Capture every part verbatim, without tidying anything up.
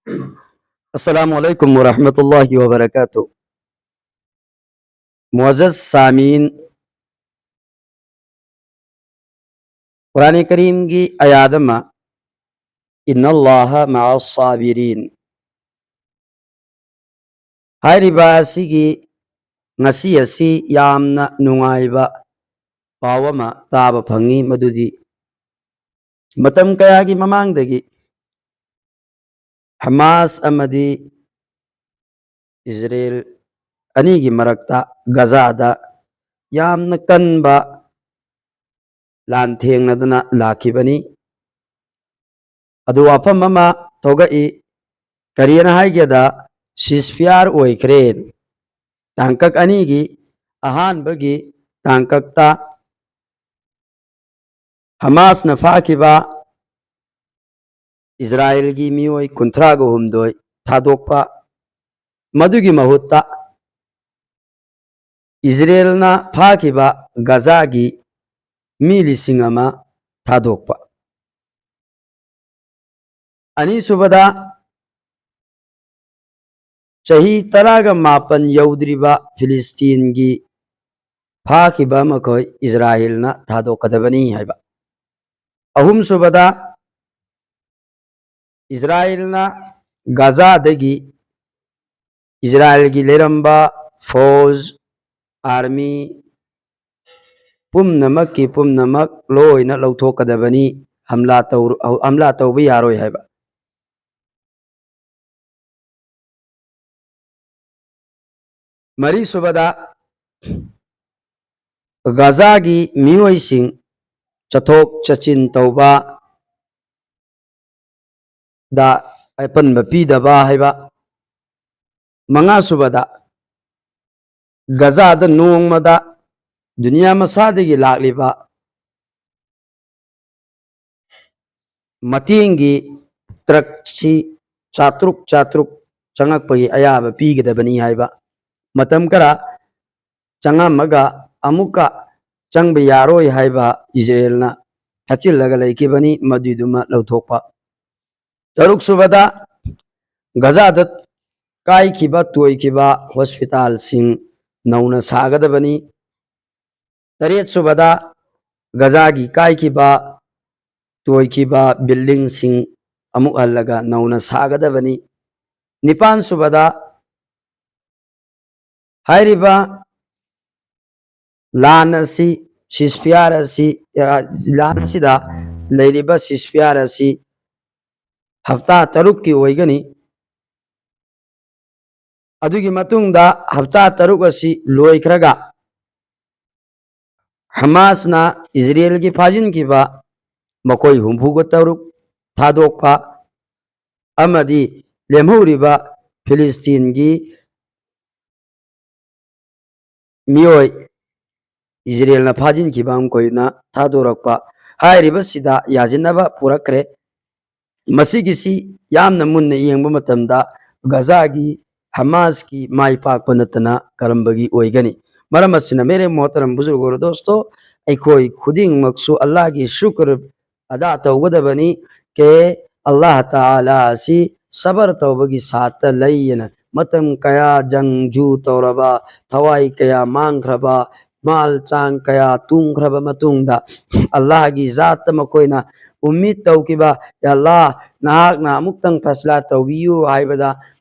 Assalamu alaikum wa rahmatullahi wa barakatuh. Muazzaz Samin, Qur'an Karimꯒꯤ ꯑꯥꯌꯥꯠ ꯑꯃ, "ꯏꯟꯅꯜꯂꯥꯍ ꯃꯑꯁ ꯁꯥꯕꯤꯔꯤꯟ" ꯍꯥꯏꯔꯤꯕ ꯑꯁꯤꯒꯤ ꯉꯁꯤ ꯑꯁꯤ ꯌꯥꯝꯅ ꯅꯨꯡꯉꯥꯏꯕ ꯄꯥꯎ ꯑꯃ ꯇꯥꯕ ꯐꯪꯉꯤ꯫ ꯃꯗꯨꯗꯤ ꯃꯇꯝ ꯀꯌꯥꯒꯤ ꯃꯃꯥꯡꯗꯒꯤ ꯍꯃꯥꯁ ꯑꯃꯗꯤ ꯏꯖꯔꯦꯜ ꯑꯅꯤꯒꯤ ꯃꯔꯛꯇ ꯒꯖꯥꯗ ꯌꯥꯝꯅ ꯀꯟꯕ ꯂꯥꯟꯊꯦꯡꯅꯗꯨꯅ ꯂꯥꯛꯈꯤꯕꯅꯤ꯫ ꯑꯗꯨ ꯋꯥꯐꯝ ꯑꯃ ꯊꯣꯛꯂꯛꯏ꯫ ꯀꯔꯤꯅ ꯍꯥꯏꯒꯦꯗ, ceasefire ꯑꯣꯏꯈ꯭ꯔꯦ꯫ ꯇꯥꯡꯀꯛ ꯑꯅꯤꯒꯤ ꯑꯍꯥꯟꯕꯒꯤ ꯇꯥꯡꯀꯛꯇ ꯍꯃꯥꯁꯅ ꯐꯥꯈꯤꯕ ꯏꯖꯔꯥꯌꯦꯜꯒꯤ ꯃꯤꯑꯣꯏ ꯀꯨꯟꯊ꯭ꯔꯥꯒ ꯍꯨꯝꯗꯣꯏ ꯊꯥꯗꯣꯛꯄ, ꯃꯗꯨꯒꯤ ꯃꯍꯨꯠꯇ ꯏꯖꯔꯦꯜꯅ ꯐꯥꯈꯤꯕ ꯒꯖꯥꯒꯤ ꯃꯤ ꯂꯤꯁꯤꯡ ꯑꯃ ꯊꯥꯗꯣꯛꯄ꯫ ꯑꯅꯤꯁꯨꯕꯗ, ꯆꯍꯤ ꯇꯔꯥꯒ ꯃꯥꯄꯟ ꯌꯧꯗ꯭ꯔꯤꯕ ꯐꯤꯂꯤꯁꯇꯤꯟꯒꯤ ꯐꯥꯈꯤꯕ ꯃꯈꯣꯏ ꯏꯖꯔꯥꯌꯦꯜꯅ ꯊꯥꯗꯣꯛꯀꯗꯕꯅꯤ ꯍꯥꯏꯕ꯫ ꯑꯍꯨꯝꯁꯨꯕꯗ, ꯏꯖꯔꯥꯌꯦꯜꯅ ꯒꯖꯥꯗꯒꯤ ꯏꯖꯔꯥꯌꯦꯜꯒꯤ ꯂꯩꯔꯝꯕ ꯐꯣꯖ, ꯑꯥꯔꯃꯤ ꯄꯨꯝꯅꯃꯛꯀꯤ ꯄꯨꯝꯅꯃꯛ ꯂꯣꯏꯅ ꯂꯧꯊꯣꯛꯀꯗꯕꯅꯤ, ꯍꯝꯂꯥ ꯇꯧꯔꯨ-, ꯍꯝꯂꯥ ꯇꯧꯕ ꯌꯥꯔꯣꯏ ꯍꯥꯏꯕ꯫ ꯃꯔꯤꯁꯨꯕꯗ, ꯒꯖꯥꯒꯤ ꯃꯤꯑꯣꯏꯁꯤꯡ ꯆꯠꯊꯣꯛ ꯆꯠꯁꯤꯟ ꯇꯧꯕ ꯗ ꯑꯄꯟꯕ ꯄꯤꯗꯕ ꯍꯥꯏꯕ꯫ ꯃꯉꯥꯁꯨꯕꯗ, ꯒꯖꯥꯗ ꯅꯣꯡꯃꯗ ꯗꯨꯅꯤꯌꯥ ꯃꯁꯥꯗꯒꯤ ꯂꯥꯛꯂꯤꯕ ꯃꯇꯦꯡꯒꯤ ꯇ꯭ꯔꯛꯁꯤ ꯆꯥꯇ꯭ꯔꯨꯛ ꯆꯥꯇ꯭ꯔꯨꯛ ꯆꯪꯉꯛꯄꯒꯤ ꯑꯌꯥꯕ ꯄꯤꯒꯗꯕꯅꯤ ꯍꯥꯏꯕ꯫ ꯃꯇꯝ ꯈꯔ ꯆꯪꯉꯝꯃꯒ ꯑꯃꯨꯛꯀ ꯆꯪꯕ ꯌꯥꯔꯣꯏ ꯍꯥꯏꯕ ꯏꯖꯔꯦꯜꯅ ꯊꯠꯆꯤꯜꯂꯒ ꯂꯩꯈꯤꯕꯅꯤ, ꯃꯗꯨꯏꯗꯨꯃ ꯂꯧꯊꯣꯛꯄ꯫ ꯇꯔꯨꯛꯁꯨꯕꯗ, ꯒꯖꯥꯗ ꯀꯥꯏꯈꯤꯕ, ꯇꯣꯏꯈꯤꯕ ꯍꯣꯁꯄꯤꯇꯥꯜꯁꯤꯡ ꯅꯧꯅ ꯁꯥꯒꯗꯕꯅꯤ꯫ ꯇꯔꯦꯠ ꯁꯨꯕꯗ, ꯒꯖꯥꯒꯤ ꯀꯥꯏꯈꯤꯕ, ꯇꯣꯏꯈꯤꯕ ꯕꯤꯜꯗꯤꯡꯁꯤꯡ ꯑꯃꯨꯛ ꯍꯜꯂꯒ ꯅꯧꯅ ꯁꯥꯒꯗꯕꯅꯤ꯫ ꯅꯤꯄꯥꯟ ꯁꯨꯕꯗ, ꯍꯥꯏꯔꯤꯕ ꯂꯥꯟ ꯑꯁꯤ, ꯁꯤꯁꯐꯤꯌꯥꯔ ꯑꯁꯤ, ꯑ, ꯂꯥꯟ ꯑꯁꯤꯗ ꯂꯩꯔꯤꯕ ꯁꯤꯁꯐꯤꯌꯥꯔ ꯑꯁꯤ ꯍꯞꯇꯥ ꯇꯔꯨꯛꯀꯤ ꯑꯣꯏꯒꯅꯤ꯫ ꯑꯗꯨꯒꯤ ꯃꯇꯨꯡꯗ ꯍꯞꯇꯥ ꯇꯔꯨꯛ ꯑꯁꯤ ꯂꯣꯏꯈ꯭ꯔꯒ, ꯍꯃꯥꯁꯅ ꯏꯖꯔꯦꯜꯒꯤ ꯐꯥꯖꯤꯟꯈꯤꯕ ꯃꯈꯣꯏ ꯍꯨꯝꯐꯨꯒ ꯇꯔꯨꯛ ꯊꯥꯗꯣꯛꯄ ꯑꯃꯗꯤ ꯂꯦꯝꯍꯧꯔꯤꯕ ꯐꯤꯂꯤꯁꯇꯤꯟꯒꯤ ꯃꯤꯑꯣꯏ ꯏꯖꯔꯦꯜꯅ ꯐꯥꯖꯤꯟꯈꯤꯕ ꯃꯈꯣꯏꯅ ꯊꯥꯗꯣꯔꯛꯄ ꯍꯥꯏꯔꯤꯕꯁꯤꯗ ꯌꯥꯁꯤꯟꯅꯕ ꯄꯨꯔꯛꯈ꯭ꯔꯦ꯫ ꯃꯁꯤꯒꯤꯁꯤ ꯌꯥꯝꯅ ꯃꯨꯟꯅ ꯌꯦꯡꯕ ꯃꯇꯝꯗ ꯒꯖꯥꯒꯤ ꯍꯃꯥꯁꯀꯤ ꯃꯥꯏ ꯄꯥꯛꯄ ꯅꯠꯇꯅ ꯀꯔꯝꯕꯒꯤ ꯑꯣꯏꯒꯅꯤ? ꯃꯔꯝ ꯑꯁꯤꯅ, ꯃꯦꯔꯦ ꯃꯣꯍꯇꯔꯝ ꯕꯨꯖꯨꯔꯒ ꯑꯣꯔ ꯗꯣꯁꯇꯣ, ꯑꯩꯈꯣꯏ ꯈꯨꯗꯤꯡꯃꯛꯁꯨ ꯑꯜꯂꯥꯍꯒꯤ ꯁꯨꯀ꯭ꯔ ꯑꯗꯥ ꯇꯧꯒꯗꯕꯅꯤ꯫ ꯀꯦ ꯑꯜꯂꯥꯍ ꯇꯥꯂꯥ ꯑꯁꯤ ꯁꯕꯔ ꯇꯧꯕꯒꯤ ꯁꯥꯠꯇ ꯂꯩꯌꯦꯅ ꯃꯇꯝ ꯀꯌꯥ ꯖꯪꯖꯨ ꯇꯧꯔꯕ, ꯊꯋꯥꯏ ꯀꯌꯥ ꯃꯥꯡꯈ꯭ꯔꯕ, ꯃꯥꯜ ꯆꯥꯡ ꯀꯌꯥ ꯇꯨꯡꯈ꯭ꯔꯕ ꯃꯇꯨꯡꯗ, ꯑꯜꯂꯥꯍꯒꯤ ꯖꯥꯠꯇ ꯃꯈꯣꯏꯅ ꯎꯝꯃꯤꯗ ꯇꯧꯈꯤꯕ, "ꯌꯥ ꯑꯜꯂꯥꯍ, ꯅꯍꯥꯛꯅ ꯑꯃꯨꯛꯇꯪ ꯐꯦꯁꯂꯥ ꯇꯧꯕꯤꯌꯨ" ꯍꯥꯏꯕꯗ,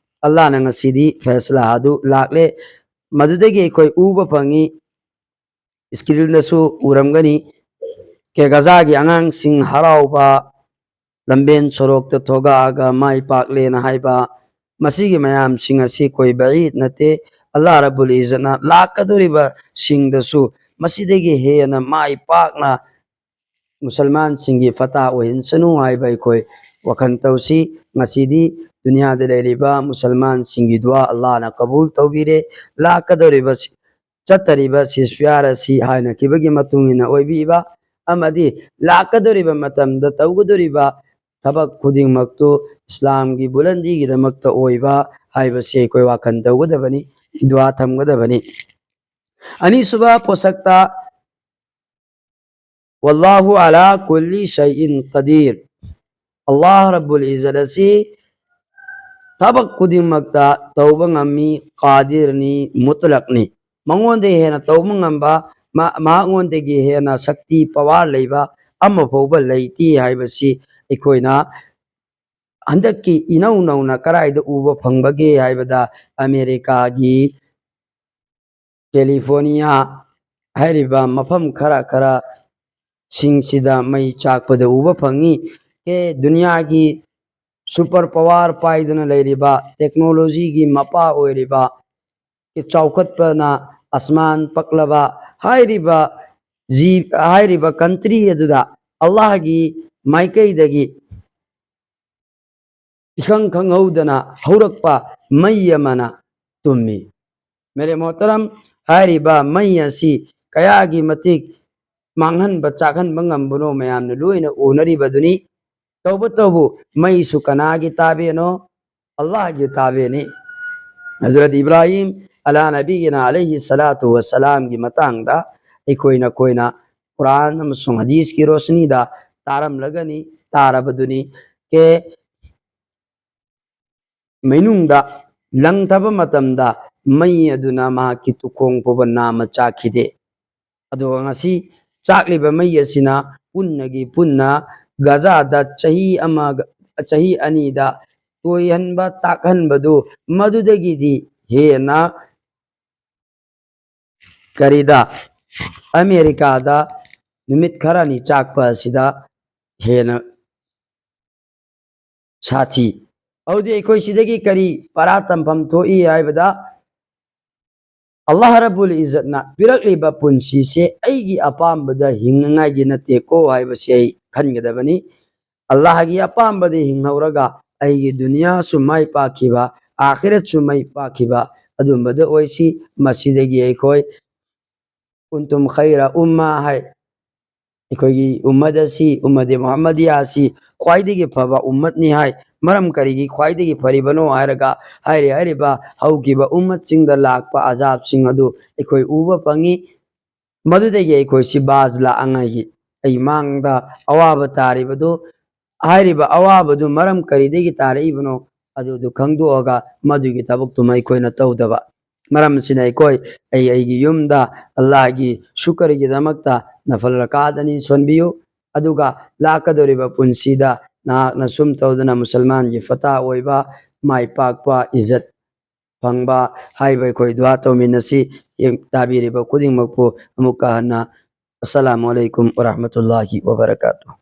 ꯑꯜꯂꯥꯍꯅ ꯉꯁꯤꯗꯤ ꯐꯦꯁꯂꯥ ꯑꯗꯨ ꯂꯥꯛꯂꯦ꯫ ꯃꯗꯨꯗꯒꯤ ꯑꯩꯈꯣꯏ ꯎꯕ ꯐꯪꯉꯤ, ꯁ꯭ꯀ꯭ꯔꯤꯟꯗꯁꯨ ꯎꯔꯝꯒꯅꯤ, ꯀꯦ ꯒꯖꯥꯒꯤ ꯑꯉꯥꯡꯁꯤꯡ ꯍꯔꯥꯎꯕ, ꯂꯝꯕꯦꯟ ꯁꯣꯔꯣꯛꯇ ꯊꯣꯛꯂꯛꯑꯒ ꯃꯥꯏ ꯄꯥꯛꯂꯦꯅ ꯍꯥꯏꯕ, ꯃꯁꯤꯒꯤ ꯃꯌꯥꯝꯁꯤꯡ ꯑꯁꯤ ꯀꯣꯏ ꯕꯏꯗ ꯅꯠꯇꯦ꯫ ꯑꯜꯂꯥꯍ ꯔꯕꯨꯜ ꯏꯖꯠꯅ ꯂꯥꯛꯀꯗꯧꯔꯤꯕꯁꯤꯡꯗꯁꯨ ꯃꯁꯤꯗꯒꯤ ꯍꯦꯟꯅ ꯃꯥꯏ ꯄꯥꯛꯅ ꯃꯨꯁꯜꯃꯥꯟꯁꯤꯡꯒꯤ ꯐꯇꯥ ꯑꯣꯏꯍꯟꯁꯅꯨ ꯍꯥꯏꯕ ꯑꯩꯈꯣꯏ ꯋꯥꯈꯜ ꯇꯧꯁꯤ꯫ ꯉꯁꯤꯗꯤ ꯗꯨꯅꯤꯌꯥꯗ ꯂꯩꯔꯤꯕ ꯃꯨꯁꯜꯃꯥꯟꯁꯤꯡꯒꯤ ꯗꯨꯋꯥ ꯑꯜꯂꯥꯍꯅ ꯀꯕꯨꯜ ꯇꯧꯕꯤꯔꯦ꯫ ꯂꯥꯛꯀꯗꯧꯔꯤꯕ ꯁꯤ-, ꯆꯠꯇꯔꯤꯕ ꯁꯤꯁꯐꯤꯌꯥꯔ ꯑꯁꯤ ꯍꯥꯏꯅꯈꯤꯕꯒꯤ ꯃꯇꯨꯡ ꯏꯟꯅ ꯑꯣꯏꯕꯤꯕ ꯑꯃꯗꯤ ꯂꯥꯛꯀꯗꯧꯔꯤꯕ ꯃꯇꯝꯗ ꯇꯧꯒꯗꯧꯔꯤꯕ ꯊꯕꯛ ꯈꯨꯗꯤꯡꯃꯛꯇꯨ ꯏꯁꯂꯥꯝꯒꯤ ꯕꯨꯂꯟꯗꯤꯒꯤꯗꯃꯛꯇ ꯑꯣꯏꯕ ꯍꯥꯏꯕꯁꯤ ꯑꯩꯈꯣꯏ ꯋꯥꯈꯜ ꯇꯧꯒꯗꯕꯅꯤ, ꯗꯨꯋꯥ ꯊꯝꯒꯗꯕꯅꯤ꯫ ꯑꯅꯤꯁꯨꯕ ꯄꯣꯠꯁꯛꯇ, "ꯋꯥꯜꯂꯥꯍꯨ ꯑꯂꯥ ꯀꯨꯜꯂꯤ ꯁꯩꯏꯟ ꯀꯗꯤꯔ", ꯑꯜꯂꯥꯍ ꯔꯕꯨꯜ ꯏꯖꯠ ꯑꯁꯤ ꯊꯕꯛ ꯈꯨꯗꯤꯡꯃꯛꯇ ꯇꯧꯕ ꯉꯝꯃꯤ, ꯀꯥꯗꯤꯔꯅꯤ, ꯃꯨꯇꯂꯛꯅꯤ꯫ ꯃꯉꯣꯟꯗꯒꯤ ꯍꯦꯟꯅ ꯇꯧꯕ ꯉꯝꯕ, ꯃ-, ꯃꯉꯣꯟꯗꯒꯤ ꯍꯦꯟꯅ ꯁꯛꯇꯤ, ꯄꯋꯥꯔ ꯂꯩꯕ ꯑꯃ ꯐꯥꯎꯕ ꯂꯩꯇꯦ ꯍꯥꯏꯕꯁꯤ ꯑꯩꯈꯣꯏꯅ ꯍꯟꯗꯛꯀꯤ ꯏꯅꯧ ꯅꯧꯅ ꯀꯔꯥꯏꯗ ꯎꯕ ꯐꯪꯕꯒꯦ ꯍꯥꯏꯕꯗ, ꯑꯃꯦꯔꯤꯀꯥꯒꯤ ꯀꯦꯂꯤꯐꯣꯔꯅꯤꯌꯥ ꯍꯥꯏꯔꯤꯕ ꯃꯐꯝ ꯈꯔ ꯈꯔ ꯁꯤꯡꯁꯤꯗ ꯃꯩ ꯆꯥꯛꯄꯗ ꯎꯕ ꯐꯪꯉꯤ꯫ ꯑꯦ, ꯗꯨꯅꯤꯌꯥꯒꯤ ꯁꯨꯄꯔ ꯄꯋꯥꯔ ꯄꯥꯏꯗꯨꯅ ꯂꯩꯔꯤꯕ, ꯇꯦꯛꯅꯣꯂꯣꯖꯤꯒꯤ ꯃꯄꯥ ꯑꯣꯏꯔꯤꯕ, ꯆꯥꯎꯈꯠꯄꯅ ꯑꯁꯃꯥꯟ ꯄꯛꯂꯕ ꯍꯥꯏꯔꯤꯕ ꯖꯤ-, ꯍꯥꯏꯔꯤꯕ ꯀꯟꯇ꯭ꯔꯤ ꯑꯗꯨꯗ ꯑꯜꯂꯥꯍꯒꯤ ꯃꯥꯏꯀꯩꯗꯒꯤ ꯏꯈꯪ ꯈꯪꯍꯧꯗꯅ ꯍꯧꯔꯛꯄ ꯃꯩ ꯑꯃꯅ ꯇꯨꯝꯃꯤ꯫ ꯃꯦꯔꯦ ꯃꯣꯍꯇꯔꯝ, ꯍꯥꯏꯔꯤꯕ ꯃꯩ ꯑꯁꯤ ꯀꯌꯥꯒꯤ ꯃꯇꯤꯛ ꯃꯥꯡꯍꯟꯕ, ꯆꯥꯛꯍꯟꯕ ꯉꯝꯕꯅꯣ ꯃꯌꯥꯝꯅ ꯂꯣꯏꯅ ꯎꯅꯔꯤꯕꯗꯨꯅꯤ꯫ ꯇꯧꯕꯇꯕꯨ ꯃꯩꯁꯨ ꯀꯅꯥꯒꯤ ꯇꯥꯕꯦꯅꯣ? ꯑꯜꯂꯥꯍꯒꯤ ꯇꯥꯕꯦꯅꯤ꯫ ꯍꯖꯔꯠ ꯏꯕ꯭ꯔꯥꯍꯤꯝ ꯑꯂꯥ ꯅꯕꯤꯒꯤꯅ ꯑꯂꯩꯍꯤ ꯁꯂꯥꯇꯨ ꯋꯁꯂꯥꯝꯒꯤ ꯃꯇꯥꯡꯗ ꯑꯩꯈꯣꯏꯅ, ꯑꯩꯈꯣꯏꯅ ꯀꯨꯔꯥꯟ ꯑꯃꯁꯨꯡ ꯍꯗꯤꯁꯀꯤ ꯔꯣꯁꯅꯤꯗ ꯇꯥꯔꯝꯂꯒꯅꯤ, ꯇꯥꯔꯕꯗꯨꯅꯤ꯫ ꯀꯦ ꯃꯩꯅꯨꯡꯗ ꯂꯪꯊꯕ ꯃꯇꯝꯗ ꯃꯩ ꯑꯗꯨꯅ ꯃꯍꯥꯛꯀꯤ ꯇꯨꯈꯣꯡ ꯐꯥꯎꯕ ꯅꯥꯝꯃ ꯆꯥꯛꯈꯤꯗꯦ꯫ ꯑꯗꯨꯒ ꯉꯁꯤ ꯆꯥꯛꯂꯤꯕ ꯃꯩ ꯑꯁꯤꯅ ꯄꯨꯟꯅꯒꯤ ꯄꯨꯟꯅ ꯒꯖꯥꯗ ꯆꯍꯤ ꯑꯃꯒ, ꯆꯍꯤ ꯑꯅꯤꯗ ꯇꯣꯏꯍꯟꯕ, ꯇꯥꯛꯍꯟꯕꯗꯨ ꯃꯗꯨꯗꯒꯤꯗꯤ ꯍꯦꯟꯅ ꯀꯔꯤꯗ, ꯑꯃꯦꯔꯤꯀꯥꯗ ꯅꯨꯃꯤꯠ ꯈꯔꯅꯤ ꯆꯥꯛꯄ ꯑꯁꯤꯗ ꯍꯦꯟꯅ ꯁꯥꯊꯤ꯫ ꯑꯗꯨꯗꯤ ꯑꯩꯈꯣꯏ ꯁꯤꯗꯒꯤ ꯀꯔꯤ ꯄꯔꯥ ꯇꯝꯐꯝ ꯊꯣꯛꯏ ꯍꯥꯏꯕꯗ, ꯑꯜꯂꯥꯍ ꯔꯕꯨꯜ ꯏꯖꯠꯅ ꯄꯤꯔꯛꯂꯤꯕ ꯄꯨꯟꯁꯤꯁꯦ ꯑꯩꯒꯤ ꯑꯄꯥꯝꯕꯗ ꯍꯤꯡꯅꯉꯥꯏꯒꯤ ꯅꯠꯇꯦꯀꯣ ꯍꯥꯏꯕꯁꯤ ꯑꯩ ꯈꯟꯒꯗꯕꯅꯤ꯫ ꯑꯜꯂꯥꯍꯒꯤ ꯑꯄꯥꯝꯕꯗ ꯍꯤꯡꯍꯧꯔꯒ ꯑꯩꯒꯤ ꯗꯨꯅꯤꯌꯥꯁꯨ ꯃꯥꯏ ꯄꯥꯛꯈꯤꯕ, ꯑꯥꯈꯤꯔꯠꯁꯨ ꯃꯥꯏ ꯄꯥꯛꯈꯤꯕ ꯑꯗꯨꯝꯕꯗ ꯑꯣꯏꯁꯤ꯫ ꯃꯁꯤꯗꯒꯤ ꯑꯩꯈꯣꯏ ꯀꯨꯟꯇꯨꯝ ꯈꯩꯔ ꯎꯝꯃ ꯍꯥꯏ, ꯑꯩꯈꯣꯏꯒꯤ ꯎꯝꯃꯠ ꯑꯁꯤ, ꯎꯝꯃꯗꯤ ꯃꯨꯍꯝꯃꯗꯤꯌꯥ ꯑꯁꯤ ꯈ꯭ꯋꯥꯏꯗꯒꯤ ꯐꯕ ꯎꯝꯃꯠꯅꯤ ꯍꯥꯏ꯫ ꯃꯔꯝ ꯀꯔꯤꯒꯤ ꯈ꯭ꯋꯥꯏꯗꯒꯤ ꯐꯔꯤꯕꯅꯣ ꯍꯥꯏꯔꯒ, ꯍꯥꯏꯔꯤ ꯍꯥꯏꯔꯤꯕ ꯍꯧꯈꯤꯕ ꯎꯝꯃꯠꯁꯤꯡꯗ ꯂꯥꯛꯄ ꯑꯖꯥꯕꯁꯤꯡ ꯑꯗꯨ ꯑꯩꯈꯣꯏ ꯎꯕ ꯐꯪꯉꯤ꯫ ꯃꯗꯨꯗꯒꯤ ꯑꯩꯈꯣꯏꯁꯤ ꯕꯥꯖ ꯂꯥꯛꯑꯉꯥꯏꯒꯤ, ꯑꯩ ꯃꯥꯡꯗ ꯑꯋꯥꯕ ꯇꯥꯔꯤꯕꯗꯨ, ꯍꯥꯏꯔꯤꯕ ꯑꯋꯥꯕꯗꯨ ꯃꯔꯝ ꯀꯔꯤꯗꯒꯤ ꯇꯥꯔꯛꯏꯕꯅꯣ? ꯑꯗꯨꯗꯨ ꯈꯪꯗꯣꯛꯑꯒ ꯃꯗꯨꯒꯤ ꯊꯕꯛꯇꯨꯃ ꯑꯩꯈꯣꯏꯅ ꯇꯧꯗꯕ꯫ ꯃꯔꯝ ꯑꯁꯤꯅ ꯑꯩꯈꯣꯏ ꯑꯩ ꯑꯩꯒꯤ ꯌꯨꯝꯗ ꯑꯜꯂꯥꯍꯒꯤ ꯁꯨꯀꯔꯒꯤꯗꯃꯛꯇ ꯅꯐꯜ ꯔꯀꯥꯠ ꯑꯅꯤ ꯁꯣꯟꯕꯤꯌꯨ꯫ ꯑꯗꯨꯒ ꯂꯥꯛꯀꯗꯧꯔꯤꯕ ꯄꯨꯟꯁꯤꯗ ꯅꯍꯥꯛꯅ ꯁꯨꯝ ꯇꯧꯗꯅ ꯃꯨꯁꯜꯃꯥꯟꯒꯤ ꯐꯇꯥ ꯑꯣꯏꯕ, ꯃꯥꯏ ꯄꯥꯛꯄ, ꯏꯖꯠ ꯐꯪꯕ ꯍꯥꯏꯕ ꯑꯩꯈꯣꯏ ꯗꯨꯋꯥ ꯇꯧꯃꯤꯟꯅꯁꯤ꯫ ꯌꯦꯡ-, ꯇꯥꯕꯤꯔꯤꯕ ꯈꯨꯗꯤꯡꯃꯛꯄꯨ ꯑꯃꯨꯛꯀ ꯍꯟꯅ ꯑꯁꯁꯂꯥꯃꯨ ꯑꯂꯩꯀꯨꯝ ꯋꯔꯍꯃꯇꯨꯜꯂꯥꯍꯤ ꯋꯕꯔꯀꯥꯇꯨꯍ꯫